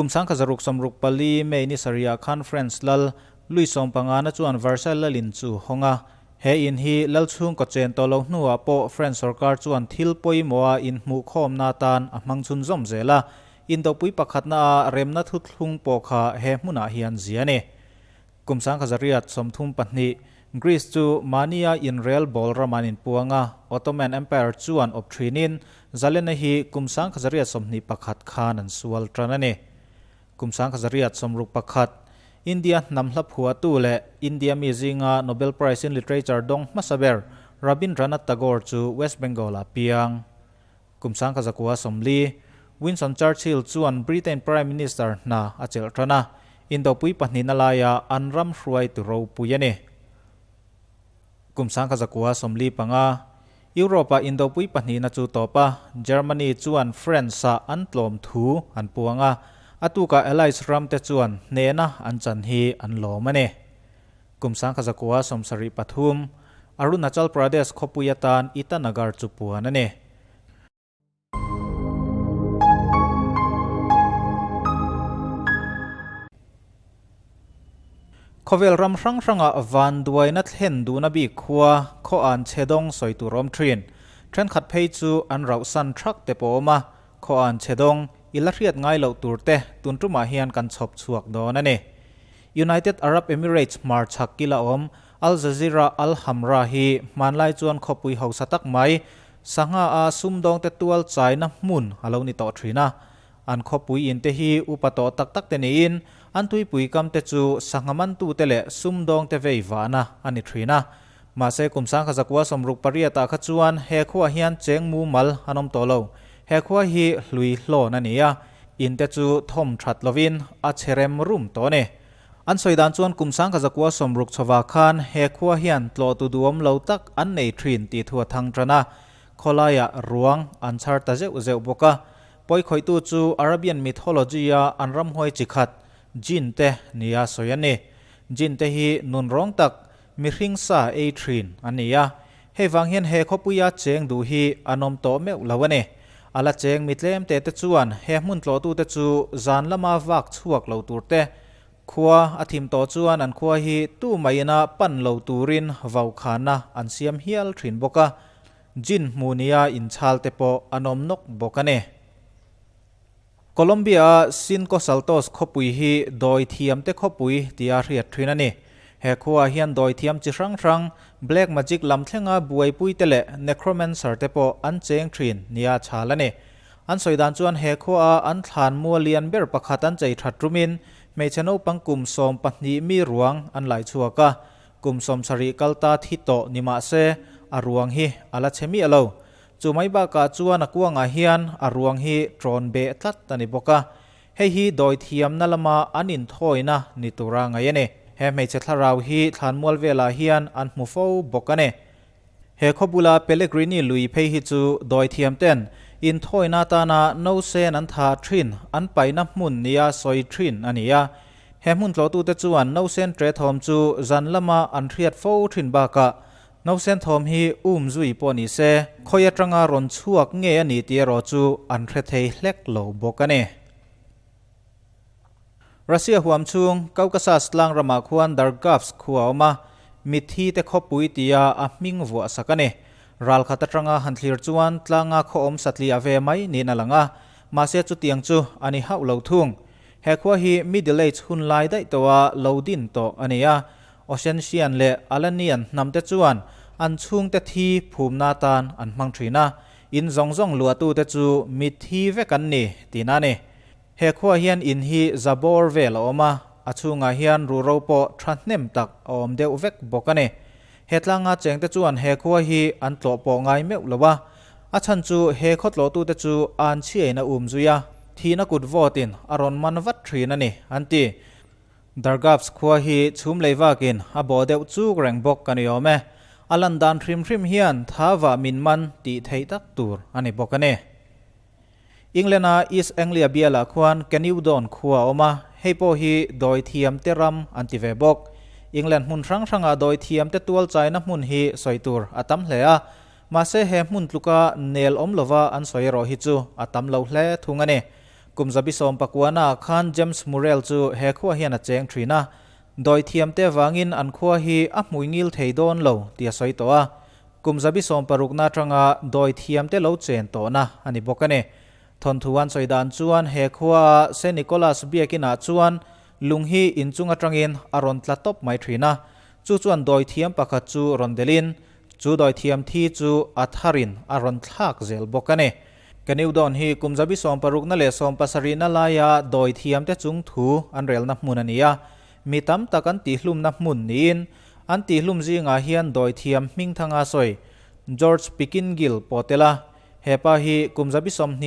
Kum 1664 May ni sarihah khan France lal Louis sawmpangana chuan Versailles lalin chu hawng a. He in hi lal chhungkaw chen tawh loh hnuah pawh France sorkar chuan thil pawimawha inhmuhkhawmna atan a hmang chhunzawm zel a. Indopui pakhatna a remna thuthlung pawh kha he hmunah hian zia a ni. Kum 1932, Greece chu mahnia inrel bawl ram an inpuang a, Ottoman Empire chuan awp thinin Zalena hi kum 1921 khan an sual tan a ni. Kum 1961, India hnam hla phuahtu leh India mi zinga Nobel Prize in Literature dawng hmasa ber Rabindranath Tagore chu West Bengal-ah piang. Kum 1940, Winston Churchill chuan Britain Prime Minister hna a chelh tan a, Indopui pahnihna laia an ram hruaitu ropui a ni. Kum 1945, Europe-ah Indopui pahnihna chu tawp a, Germany chuan France-ah an tlawm thu an puang a, a tukah Allies ramte chuan hnehna an chan hi an lawm a ni. Kum 1973, Arunachal Pradesh khawpui atan Itanagar chu puan a ni. Khawvel ram hrang hrangah van duaina thlen duhna bik khua khaw an chhe dawng sawi tur awm thin. Thenkhat phei chu an rauhsan thak te pawh awm a, khaw an chhe dawng i la hriat ngai loh tur te tun tumah hian kan chhawp chhuak dawn a ni. United Arab Emirates hmarchhak kila awm Al Jazeera Al Hamra hi hmanlai chuan khawpui hausa tak mai, sangha a sumdawngte tual chaina hmun a lo ni tawh thin a. An khawpui in te hi upa tawh tak tak te niin an tuipui kam te chu sangha mantute leh sumdawngte vei vahna a ni thin a. Mahse kum 1968 ah kha chuan he khuaah hian cheng mumal an awm tawh lo. He khua hi hlui hlawn a ni a, in te chu thawm that lovin a che rem rum tawh a ni. An sawi dan chuan kum 1960 chhova khan he khua hian tlawhtu duhawm lo tak an nei thin tih thu a thang tan a, khawlaiah ruang an chhar ta zeuh zeuh bawk a. Pawikhawihtu chu Arabian mythology-a an ramhuai chi khat, Jinn te nia sawi a ni. Jinn te hi nun rawng tak, mihring sa ei thin an ni a. Hei vang hian he khawpuia cheng duh hi an awm tawh meuh lo a ni. A la cheng mi tlem te te chuan he hmun tlawhtute chu zan lama vak chhuak lo tur te, khua a thim tawh chuan an khua hi tu maiina pan lo turin vaukhana an siam hial thin bawk a, Jinn hmu nia inchhal te pawh an awm nawk bawk a ni. Colombia-a Cinco Saltos khawpui hi dawi thiamte khawpui tia hriat thin a ni. He khuaah hian dawi thiam chi hrang hrang, black magic lam thlenga buaipuite leh necromancer te pawh an cheng thin nia chhal a ni. An sawi dan chuan he khuaah an thlan mual lian ber pakhat an chei that rumin hmeichhe naupang kum 12 mi ruang an lai chhuak a, kum 70 kal ta thi tawh ni mah se a ruang hi a la chhe miah lo. Chu mai bakah chuan a kuangah hian a ruang hi ṭawn beh tlat a ni bawk a, hei hi dawi thiamna lama an inthawina ni tura ngaih a ni. He hmeichhe thlarau hi thlanmual velah hian an hmu fo bawk a ni. He khawbula Pellegrini lui phei hi chu dawi thiam ten inthawina atana nausen an tha thin an paihna hmun nia sawi thin a ni a. He hmun tlawhtute chuan nausen ṭe thawm chu zan lama an hriat fo thin bakah Nausen thawm hi um zui pawh ni se, khawi atanga rawn chhuak nge a ni tih erawh chu an hre thei hlek lo bawk a ni. Russia huam chhung Caucasus tlang ramah khuan Dargavs khu a awm a, mitthi te khawpui tia a hming vuah sak a ni. Ral khat atanga han thlir chuan tlanga khaw awm satliah ve mai niin a lang a, mahse chutiang chu a ni hauh lo thung. He khua hi Middle Age hun lai daih tawha lo din tawh a ni a, Oceansian leh Alanian hnamte chuan an chhungte thi phumna atan an hmang thin a, in zawng zawng luahtute chu mitthi vek an ni tihna a ni. He khuaah hian in hi za bawr vel a awm a, a chhungah hian ruhro pawh thahnem tak a awm deuh vek bawk a ni. He tlanga chengte chuan he khua hi an tlawh pawh ngai meuh lo a, a chhan chu he khaw tlawhtute chu an chhiain a um zui a, thihna kut vawtin a rawn man vat thin a ni, an ti. Dargavs khua hi chhum lei vakin a bawh deuh chuk reng bawk a ni awm e. A lan dan hrim hrim hian tha vah min man tih theih tak tur a ni bawk a ni. England-a East Anglia bialah khuan Canewdon khua a awm a, hei pawh hi dawi thiam te ram an ti ve bawk. England hmun hrang hrangah dawi thiam te tual chaina hmun hi sawi tur a tam hle a, mahse he hmun tluka nel awm lova an sawi erawh hi chu a tam lo hle thung a ni. Kum 119 ah khan James Murrell chu he khua hian a cheng thin a, dawithiam te vangin an khua hi a hmui ngil thei dawn lo tih a sawi tawh a. Kum 160 na atanga dawithiam te lo chen tawhna a ni bawk a ni. Thawnthu an sawi dan chuan he khua a Saint Nicholas biakin ah chuan lung hi inchung atangin a rawn tla tawp mai thin a, chu chuan dawithiam pakhat chu rawn delhin chu dawithiam thi chu a tharin a rawn thlak zel bawk a ni. Canewdon hi kum 16 leh 70 laia dawithiam te chung thu an relna hmun a ni a, mi tam tak an tihlumna hmun niin an tihlum zingah hian dawithiam hmingthanga sawi George Pickingill pawh tel a. He pa hi kum 20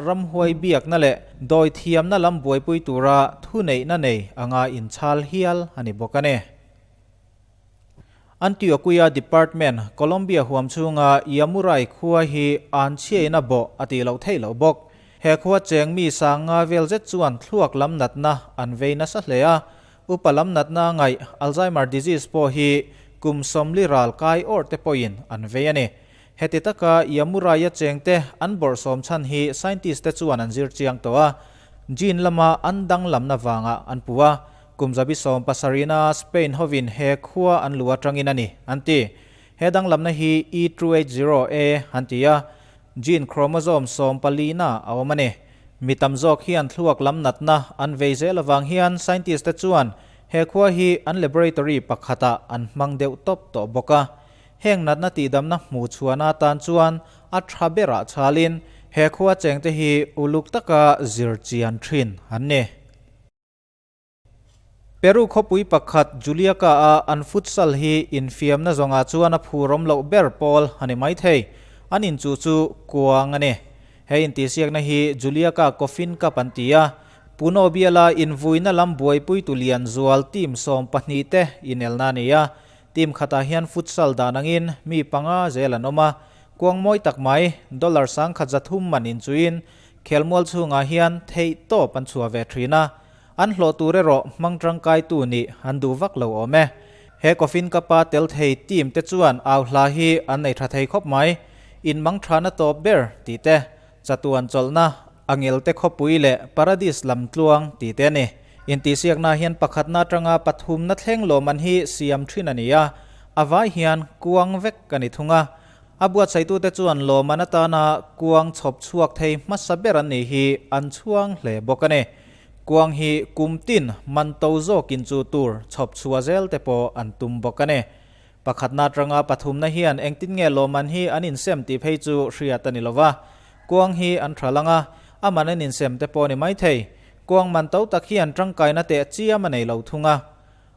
ramhuai biakna leh dawithiamna lam buaipui tura thuneihna nei anga inchhal hial a ni bawk a ni. Antioquia Department, Colombia huam chhunga Yamurai khua hi an chhiain a bawh a tih loh theih loh bawk. He khua cheng mi sanga vel zet chuan thluak lam natna an vei nasa hle a, upa lam natna ngaih Alzheimer disease pawh hi kum 40 ral kai awrh te pawhin an vei a ni. Heti taka Yamuraya chengte an bawrhsawm chhan hi scientist te chuan an zir chiang tawh a, gene lama an danglamna vangah an pu a, kum 17 Spain hovin he khua an lu atangin a ni, an ti. He danglamna hi E280A an ti a, gene chromosome 14 na a awm a ni. Mi tam zawk hian thluak lam natna an vei zel avang hian scientist te chuan he khua hi an laboratory pakhatah an hmang deuh tawp tawh bawk a. Heng natna tihdamna hmuh chhuahna atan chuan a tha berah chhalin he khua chengte hi uluk taka zir chian thin an ni. Peru khawpui pakhat Juliaca a an futsal hi infiamna zawngah chuan a phurawm loh ber pawl a ni mai thei. An inchuh chu kuang a ni. He intihsiakna hi Juliaca Coffin Cup an ti a, Puno biala invuina lam buaipui tu lian zual team 12 te inelna a ni a. Team khatah hian futsal dan angin mi panga zel an awm a, kuang mawi tak mai dollar 130 man inchuin khelmual chhungah hian theih tawp an chhuah ve thin a, an hlawh tur erawh hmang tangkai tu nih an duh vak lo awm e. He Coffin Cup-a tel thei team te chuan au hla hi an nei tha thei khawp mai, in mang thana tawp ber tih te, chatuan chawlhna, angel te khawpui leh paradis lam tluang tih te a ni. Intihsiakna hian pakhatna atanga pathumna thleng lawm an hi siam thin a ni a, a vai hian kuang vek a ni thung a. A buatsaitute chuan lawm an atana kuang chhawp chhuak thei hmasa ber an nih hi an chhuang hle bawk a ni. Kuang hi kum tin man to zawkin chu tur chhawp chhuah zel te pawh an tum bawk a ni. Pakhatna atanga pathumna hian engtin nge lawm an hi an insem tih phei chu hriat a ni lova. Kuang hi an tha lang a, a man an insem te pawh a ni mai thei. Kuang man to tak hi an tangkaina teh chiam a nei lo thung a.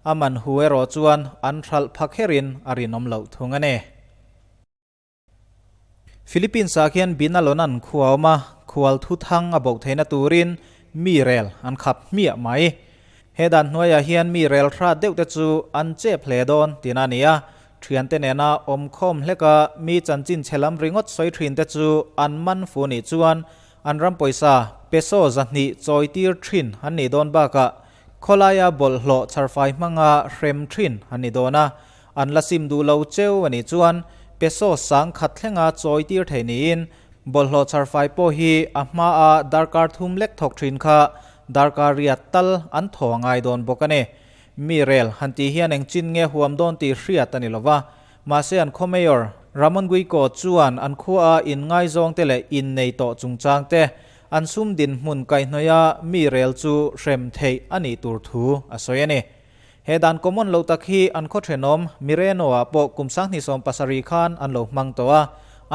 A man hu erawh chuan an thalh pha kherin a rinawm loh thung a ni. Philippines ah khian Binalonan khua a awm a, khual thu thang a boh theihna turin mi rel an khap hmiah mai. He dan hnuaiah hian mi rel hrat deuh te chu an chep hle dawn tihna a ni a, thiante nena awm khawm hleka mi chanchin chhe lam ringawt sawi thin te chu an man fu nih chuan an ram pawisa peso 200 chawi tir thin an nih dawn bakah khawlaia bawlhhlawh chharfai hmanga hrem thin an ni dawn a, an la sim duh lo cheu a nih chuan peso 10,000 thlenga chawi tir thei niin bawlhhlawh chharfai pawh hi a hmaa darkar thum lek thawk thin kha darkar riat tal an thaw ngai dawn bawk a ni. Mi rel han tih hian eng chin nge huam dawn tih hriat a ni lova, mahse an khaw mayor Ramon Guico chuan an khua a in ngaizawng te leh in nei tawh chungchang te an sum din hmun kaihhnawih a mi rel chu hrem theih a nih tur thu a sawi a ni. He dan common lo tak hi an khaw thenawm Mireno ah pawh kum 2070 khan an lo hmang tawh a,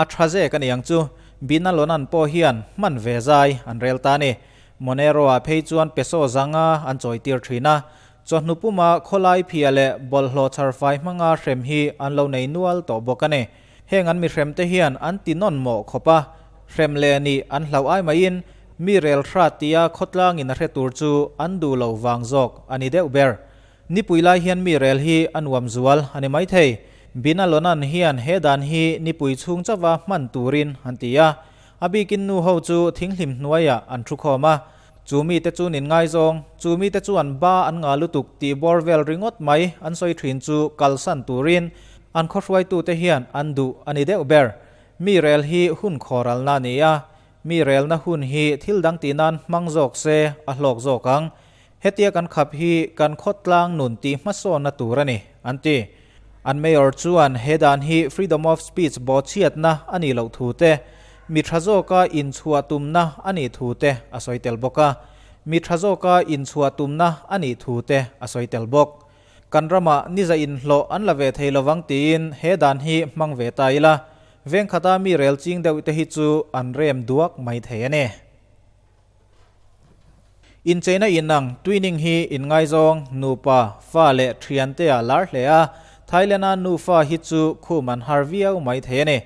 a tha zek a ni ang chu. Binalonan pawh hian hman ve zai an rel ta a ni. Monero ah phei chuan peso 500 an chawi tir thin a, chawhnu puma khawlai phia leh bawlhhlawh chharfai hmanga hrem hi an lo nei nual tawh bawk a ni. Heng an mi hrem te hian an ti nawn mawh khawp a, hrem leh nih an hlauh ai maiin mi rel hrat tia khawtlangin a hre tur chu an duh lo vang zawk a ni deuh ber. Nipui lai hian mi rel hi a nuam zual a ni mai thei. Binalonan hian he dan hi nipui chhung chawa hman turin an ti a, a bikin nu ho chu thinghlim hnuaiah an thu khawm a, chu mi te chu nin ngaizawng, chu mi te chuan ba an nga lutuk tih bawr vel ringawt mai an sawi thin chu kalsan turin an khawhruaitute hian an duh a ni deuh ber. Mi rel hi hun khawralna a ni a, Mi relna hun hi thil dang tih nan hmang zawk se a hlawk zawk ang. Hetia kan khap hi kan khawtlang nun tih hmasawnna tur a ni, an ti. An mayor chuan he dan hi freedom of speech bawhchhiatna a nih loh thu te, mi tha zawka inchhuah tumna a nih thu te a sawi tel bawk a. Mi tha zawka inchhuah tumna a nih thu te a sawi tel bawk. Kan ramah niza inhlawh an la ve thei lovang tiin he dan hi hmang ve ta ila, vengkhata mi rel ching deuh te hi chu an rem duak mai thei a ni. Incheina inang twinning hi inngaizawng, nupa, fa leh thiante a lar hle a, Thailand-a nufa hi chu khum an har viau mai thei a ni.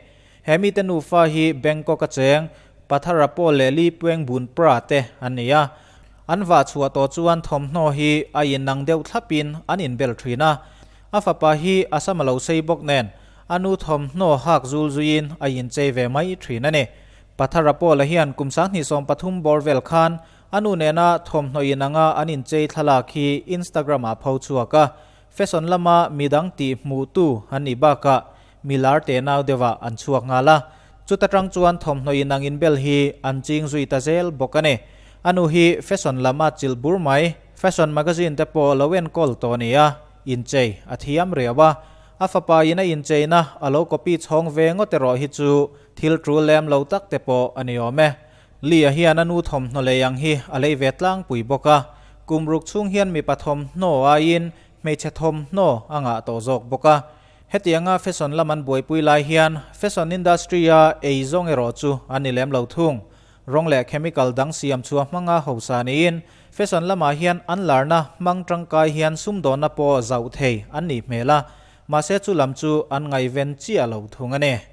He mite nufa hi Bangkok a cheng, Pathara Pawl leh Li Pueng Bun Pra te an ni a. An vah chhuah tawh chuan thawmhnaw hi a inang deuh thlapin an inbel thin a. A fapa hi a sam a lo sei bawk nen, a nu thawmhnaw hak zul zuiin a inchei ve mai thin a ni. Pathara Paula hian kum 2013 bawr vel khan a nu nena thawmhnaw inanga an inchei thlalak hi Instagram-ah pho chhuak a, fashion lama midang tih hmuhtu an nih bakah mi lar te nau deuhah an chhuak nghal a, chuta tang chuan thawmhnaw inang inbel hi an ching zui ta zel bawk a ni. A nu hi fashion lam a chilh bur mai, fashion magazine te pawh lo enkawl tawh a ni a, inchei a thiam riau a, a fapa in a incheina a lo copy chhawng ve ngawt erawh hi chu Thil tul lem lo tak te pawh a ni awm e. Lee-a hian a nu thawmhnaw lei ang hi a lei ve tlangpui bawk a, kum ruk chhung hian mipa thawmhnaw aiin hmeichhe thawmhnaw a ngah tawh zawk bawk a. Hetianga fashion lam an buaipui lai hian fashion industry-a ei zawng erawh chu an ni lem lo thung. Rawng leh chemical dang siam chhuah hmanga hausa niin fashion lamah hian an larna hmang tangkai hian sumdawnna pawh zauh thei an nih hmel a, mahse chu lam chu an ngaihven chiah lo thung a ni.